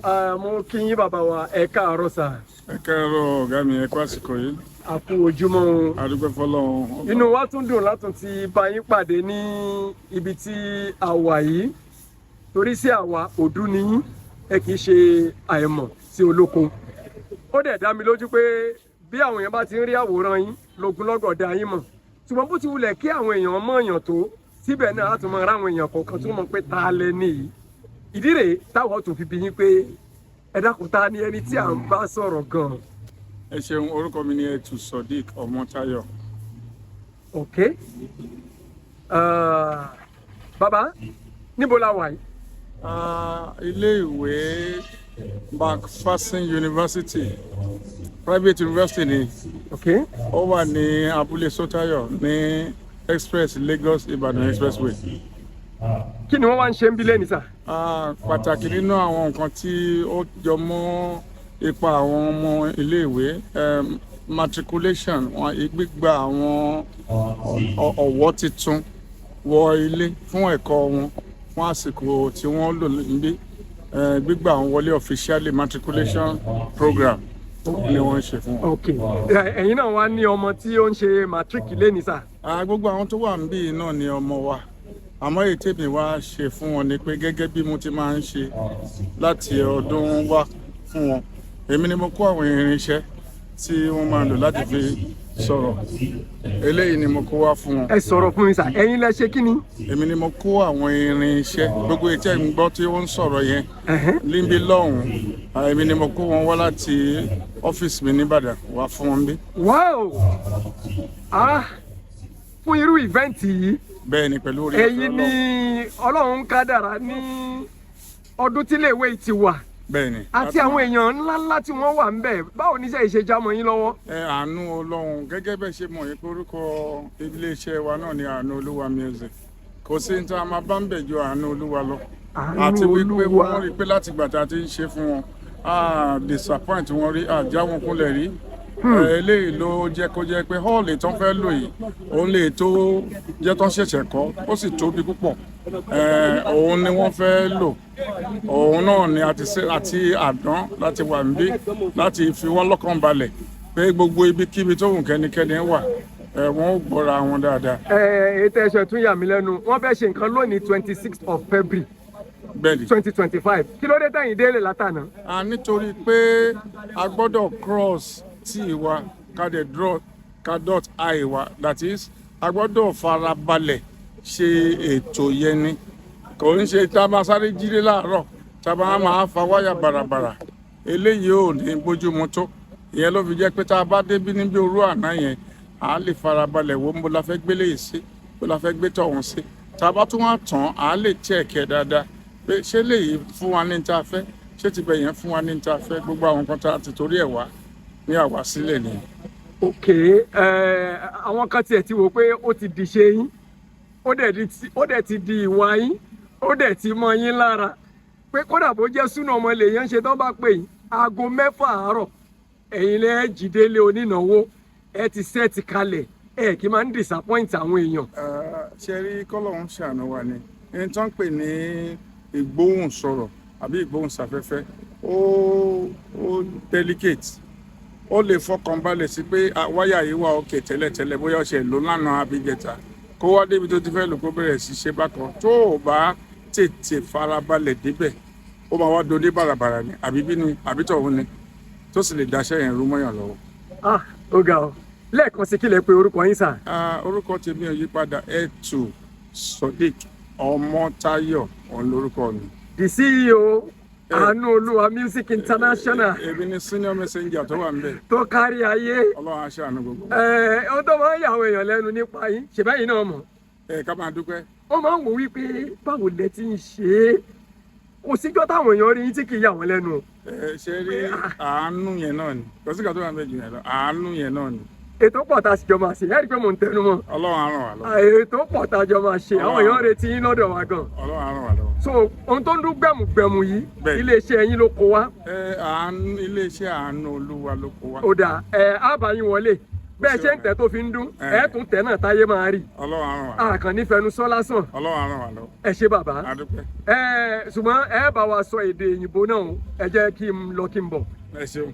Mo kí yín, bàbá wa, ẹ káàárọ̀ sà. Ẹ káàárọ̀, ọ̀gá mi, ẹ kú àsìkò yìí. A kú ojúmọ́ o. A dúpẹ́ fọ́lọ́run. Inú wa tún dùn látún ti bá yín pàdé ní ibi tí a wà yìí, torí sí àwa òdú ni yín, ẹ kì í ṣe àìmọ̀ sí olóko. Ó dẹ̀ dá mi lójú pé bí àwọn èèyàn bá ti ń rí àwòrán yín, lógúnlọ́gọ̀ dá yín mọ̀. Ṣùgbọ́n bó ti wulẹ̀ kí àwọn èèyàn mọ̀ èèyàn tó, síbẹ̀ náà á tún mọ ráwọn èèyàn kọ̀ọ̀kan tó mọ̀ pé ta lẹ ní yìí. Ìdí rèé táwọn tún fi bi yín pé, ẹ dákun, ta ni ẹni tí à ń bá sọ̀rọ̀ gan-an? Ẹ ṣeun. Orúkọ mi ni Ẹtù Sodiq Ọmọtáyọ̀. Ok, bàbá, níbo la wà yìí? Ilé ìwé Macpherson University, private university ni. Ó wà ní abúlé Sótáyọ̀ ní express Lagos Ibadan Expressway. Kí ni wọ́n wá ń ṣe ń bí lẹ́ni sà? Pàtàkì nínú àwọn nǹkan tí ó jọ mọ́ ipa àwọn ọmọ iléèwé, matriculation wọn, gbígba àwọn ọ̀wọ́ tuntun wọ ilé fún ẹ̀kọ́ wọn fún àsìkò tí wọ́n lò níbí, gbígbà àwọn wọlé officially, matriculation program ni wọ́n ń ṣe fún wọn. Ok, ẹ̀yin náà wá ní ọmọ tí ó ń ṣe matric lẹ́ni sà? Gbogbo àwọn tó wà níbí náà ni ọmọ wa, àmọ́ èyí tèmi wá ṣe fún wọn ni pé gẹ́gẹ́ bí mo ti máa ń ṣe láti ọdún wá fún wọn, èmi ni mo kó àwọn irinṣẹ́ tí wọ́n máa lò láti fi sọ̀rọ̀. Eléyìí ni mo kó wá fún wọn. Ẹ sọ̀rọ̀ fún mi sà, ẹ̀yin lẹ ṣe kí ni? Èmi ni mo kó àwọn irinṣẹ́ gbogbo ètò ẹ̀ ń gbọ́ tí wọ́n ń sọ̀rọ̀ yẹn níbí lọ́hùn-ún. Èmi ni mo kó wọn wá láti ọ́fíìsì mi nìbàdàn wá fún wọn bí. Wow, ah, fún irú event yìí? Bẹ́ẹ̀ ni, pẹ̀lú orí Èyí ni Ọlọ́run kádàrá ní ọdún tí iléèwé yìí ti wà Bẹ́ẹ̀ ni. àti àwọn èèyàn ńláńlá tí wọ́n wà ń bẹ̀. Báwo níṣẹ́ ìṣe jámọ́ yín lọ́wọ́? Ẹ àánú Ọlọ́run, gẹ́gẹ́ bẹ́ẹ̀ ṣe mọ̀ yín pé orúkọ iléeṣẹ́ wa náà ni Àánú Olúwa Music. Kò sí ní tí a máa bá ń bẹ̀ ju àánú Olúwa lọ. Àánú Àti wípé Olúwa. Wọ́n rí i pé láti ìgbà tá a ti ń ṣe fún wọn, a disappoint wọn rí, a já wọn kúnlẹ̀ rí. Eléyìí ló jẹ́ kó jẹ́ pé hall tó ń fẹ́ lò yìí, òun lè tó jẹ́ tó ń ṣẹ̀ṣẹ̀ kọ́, ó sì tóbi púpọ̀. Òun ni wọ́n fẹ́ lò, òun náà ni àti àti àdán láti wà níbí láti fi wọ́n lọ́kàn balẹ̀ pé gbogbo ibikíbi tó wù kẹ́nikẹ́ni wà, wọ́n ó gbọ́ra wọn dáadáa. Ẹ ètò ẹ̀ṣẹ̀ tún yà mí lẹ́nu. Wọ́n fẹ́ ṣe nǹkan lónìí, 26th of February 2025. Kí ló dé tẹ̀yìn délé látànà? A nítorí pé a gbọ́dọ̀ cross t wa, ká dẹ̀ draw, ká dot i wa, that is, a gbọ́dọ̀ farabalẹ̀ ṣe ètò yẹn ni. Kò ń ṣe tá a máa sáré jíde láàárọ̀, tá a bá máa fa wáyà bàràbàrà. Eléyìí ò ní bójúmu tó. Ìyẹn ló fi jẹ́ pé tá a bá débí níbi òru àná yẹn, à á lè farabalẹ̀ wo bó la fẹ́ gbélé yìí sí, bó la fẹ́ gbé tọ̀hún sí. Tá a bá tún wá tán, à á lè check ẹ̀ dáadáa pé ṣé léyìí fún wa ní ta fẹ́, ṣé ti bẹ̀ yẹn fún wa ní ta fẹ́. Gbogbo àwọn kan tá a ti torí ẹ̀ wá ní àwa sílẹ̀ nìyẹn. Ok, àwọn kan tiẹ̀ ti wò pé ó ti di ṣe yín, ó dẹ̀ ti di ìwà yín, ó dẹ̀ ti mọ yín lára, pé kódà bó jẹ́ súnà ọmọ lèèyàn ṣe tán, bá pè yín aago 6 àárọ̀, ẹ̀yin lẹ́ jídélé onínáwó, ẹ ti set kalẹ̀, ẹ kì í máa ń disappoint àwọn èèyàn. Ṣe rí, kọ́lọ́hún ṣàánú wa ni. Ẹni tó ń pè ní ìgbóhùnsọ̀rọ̀ àbí ìgbóhùnsáfẹ́fẹ́, ó delicate. Ó lè fọkàn balẹ̀ sí pé wáyà yìí wà òkè tẹ́lẹ̀tẹ́lẹ̀, bóyá ọ̀sẹ̀ ló lánàá àbí jẹta, kó wá débi tó ti fẹ́ lò, kó bẹ̀rẹ̀ sí ṣe bákan. Tó o bá tètè farabalẹ̀ débẹ̀, ó máa wá dodé bàràbàrà ni, àbí bínú àbí tọ̀hún ni, tó sì lè daṣẹ́ yẹn rú mọ́yàn lọ́wọ́. Ah, ó ga ọ. Lẹ́ẹ̀kan sí, kí lẹ pé orúkọ yín sà? Orúkọ tèmi ò yí padà. Ẹtù Sodiq Ọmọtáyọ̀, òun lórúkọ mi. The CEO, Àánú Olúwa Music International. Èmi ni senior messenger tó wà níbẹ̀. Tó kárí ayé. Ọlọ́run á ṣàánú gbogbo. Ẹ ohun tó máa ń yà àwọn èèyàn lẹ́nu nípa yín, ṣèbẹ́yìn náà mọ̀? Ẹ ká máa dúpẹ́. Wọ́n máa ń wò wípé báwo lẹ ti ń ṣe é. Kò síjọ́ táwọn èèyàn rí yín tí kì í yà wọ́n lẹ́nu o. Ẹ ṣe rí, àánú yẹn náà ni. Kò sí ìgbà tó wà níbẹ̀ jù yẹn lọ, àánú yẹn náà ni. Ètò pọ̀ tá a sì jọ máa ṣe. Ẹ rí i pé mò ń tẹnu mọ́. Ọlọ́run á ràn wá lọ́wọ́. Ètò pọ̀ tá a jọ máa ṣe. Àwọn èèyàn ń retí yín lọ́dọ̀ wa gan. Ọlọ́run á ràn wá lọ́wọ́. So ohun tó ń dún gbẹ̀mùgbẹ̀mù yìí, iléeṣẹ́ yín ló kó wá? Ẹ àánú, iléeṣẹ́ Àánú Olúwa ló kó wa. Ó dà, ẹ á bá yín wọlé. Bẹ́ẹ̀ ṣe ń tẹ̀ tó fi ń dún, ẹ̀ tún tẹ̀ náà táyé máa rí. Ọlọ́run á ràn wá lọ́wọ́. Àkànní fẹnu sọ lásán. Ọlọ́run á ràn wá lọ́wọ́. Ẹ ṣé, bàbá. A dúpẹ́. Ẹ ṣùgbọ́n ẹ bá wa sọ èdè òyìnbó náà o. Ẹ jẹ́ kí n lọ kí n bọ̀. Ẹ ṣeun.